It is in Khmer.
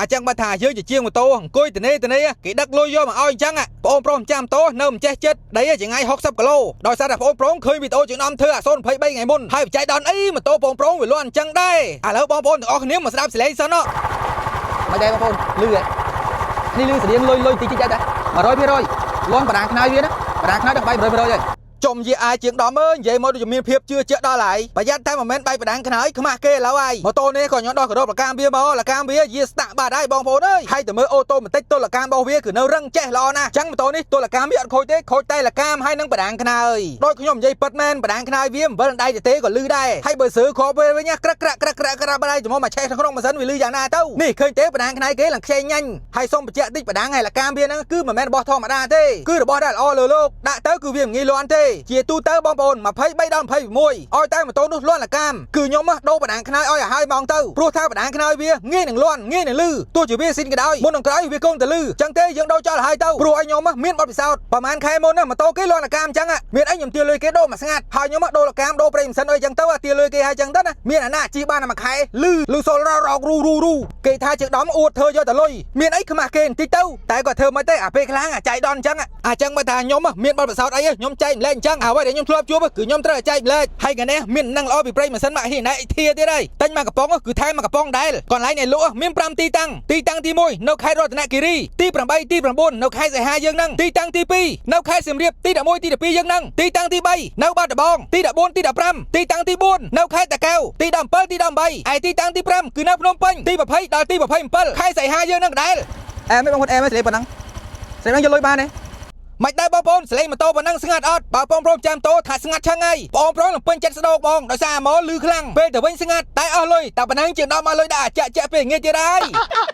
អញ្ចឹងបើថាយើងជាជាងម៉ូតូអង្គុយតនេតនេគេដឹកលុយយកមកឲ្យអញ្ចឹងបងប្រុសម្ចាស់ម៉ូតូនៅមិនចេះចិត្តដីចង្ងាយ60គីឡូដោយសារតែបងប្រុសឃើញវីដេអូជាងដំធ្វើអា023ថ្ងៃមុនហើយបច្ច័យដល់អីម៉ូតូបងប្រុសវាលន់អញ្ចឹងដែរឥឡូវបងប្អូនទាំងអស់គ្នាមកស្ដាប់សលេងសិនណមិនដែរបងប្អូនលឺហ៎នេះលឺស្រៀងលុយលុយតិចតិចដែរ100%លន់បដាខ្នើយវាណាបដាខ្នើយដល់បាយ100%ហើយ ចំយាអាយជាង10មើលនិយាយមកដូចជាមានភាពជឿជាក់ដល់ហើយប្រយ័ត្នតែមិនមែនបែកបដាំងខ្នើយខ្មាស់គេឥឡូវហើយម៉ូតូនេះក៏ញ៉ាំដោះការ៉ូបលកាមវាមកលកាមវាយាស្តាក់បាត់ហើយបងប្អូនអើយហើយទៅមើលអូតូម៉ាទិកទល់លកាមរបស់វាគឺនៅរឹងចេះល្អណាស់ចឹងម៉ូតូនេះទល់លកាមវាអត់ខូចទេខូចតែលកាមហើយនឹងបដាំងខ្នើយដោយខ្ញុំនិយាយពិតមែនបដាំងខ្នើយវាអំវិលដៃទៅទេក៏លឺដែរហើយបើសើគ្រាប់វាវិញក្រឹកក្រឹកក្រឹកក្រឹកក្រឹកបាត់ហើយចំមកឆេះក្នុងម៉ាស៊ីនវាលឺយ៉ាងណាទៅនេះឃើញទេបដាំងខ្នើយគេឡើងខ្ចីញ៉ាញ់ហើយសូមបញ្ជាក់តិចបដាំងហើយលកាមវាហ្នឹងគឺមិនមែនរបស់ធម្មតាទេគឺរបស់ដែលល្អលើលោកដាក់ទៅគឺវាមិនងាយលាន់ទេជាទូទៅបងប្អូន23ដល់26ឲ្យតែម៉ូតូនោះលាន់លកាមគឺខ្ញុំដូរបដាងខ្នើយឲ្យឲ្យហើយហ្មងទៅព្រោះថាបដាងខ្នើយវាងាយនឹងលាន់ងាយនឹងលឺទោះជាវាស៊ីនក៏ដោយមុននឹងក្រោយវាគង់តែលឺចឹងទេយើងដូរចោលឲ្យហើយទៅព្រោះឲ្យខ្ញុំមានបទពិសោធន៍ប្រហែលខែមុនណាម៉ូតូគេលាន់លកាមចឹងមានអីខ្ញុំទាលុយគេដូរមួយស្ងាត់ហើយខ្ញុំដូរលកាមដូរប្រេងម៉ាស៊ីនអីចឹងទៅទាលុយគេហើយចឹងទៅណាមានអាណាជីបានតែមួយខែលឺលឺសូលររករូរូរូគេថាជាដំអួតធ្វើយកតែលុយមានអីខ្មាស់គេបន្តិចទៅតែគាត់ធ្វើមិនទេអាពេលខ្លាំងអាចៃដនចឹងអាចឹងបើថាខ្ញុំមានបទពិសោធន៍អីខ្ញុំចែកម្លែកអញ្ចឹងអ្វីដែលខ្ញុំធ្លាប់ជួបគឺខ្ញុំត្រូវចែកម្លែកហើយកានេះមាននឹងល្អពីប្រេងម៉ាស៊ីនម៉ាក់ហ៊ីណៃធាទៀតហើយទិញមកកំប៉ុងគឺថែមមកកំប៉ុងដែរកន្លែងដែលលក់មាន5ទីតាំងទីតាំងទី1នៅខេត្តរតនគិរីទី8ទី9នៅខេត្តសីហាយើងនឹងទីតាំងទី2នៅខេត្តសៀមរាបទី11ទី12យើងនឹងទីតាំងទី3នៅបាត់ដំបងទី14ទី15ទីតាំងទី4នៅខេត្តតាកែវទី17ទី18ឯទីតាំងទី5គឺនៅភ្នំពេញទី20ដល់ទី27ខេត្តសីហាយើងនឹងដែរអែមិនបងប្អូនអែមិនស្លេប៉ុណ្ណឹងស្លេហ្នឹងយកលុយបានទេ មិនដែរបងប្អូនសលេងម៉ូតូប៉ុណ្ណឹងស្ងាត់អត់បើបងប្អូនចាំតោថាស្ងាត់ឆឹងហើយបងប្អូននឹងពេញចិត្តស្ដោកបងដោយសារអាម៉ូលឺខ្លាំងពេលទៅវិញស្ងាត់តែអស់លុយតែប៉ុណ្ណឹងជាងដល់មកលុយដាក់ចាក់ចាក់ពេលងាយទៀតហើយ។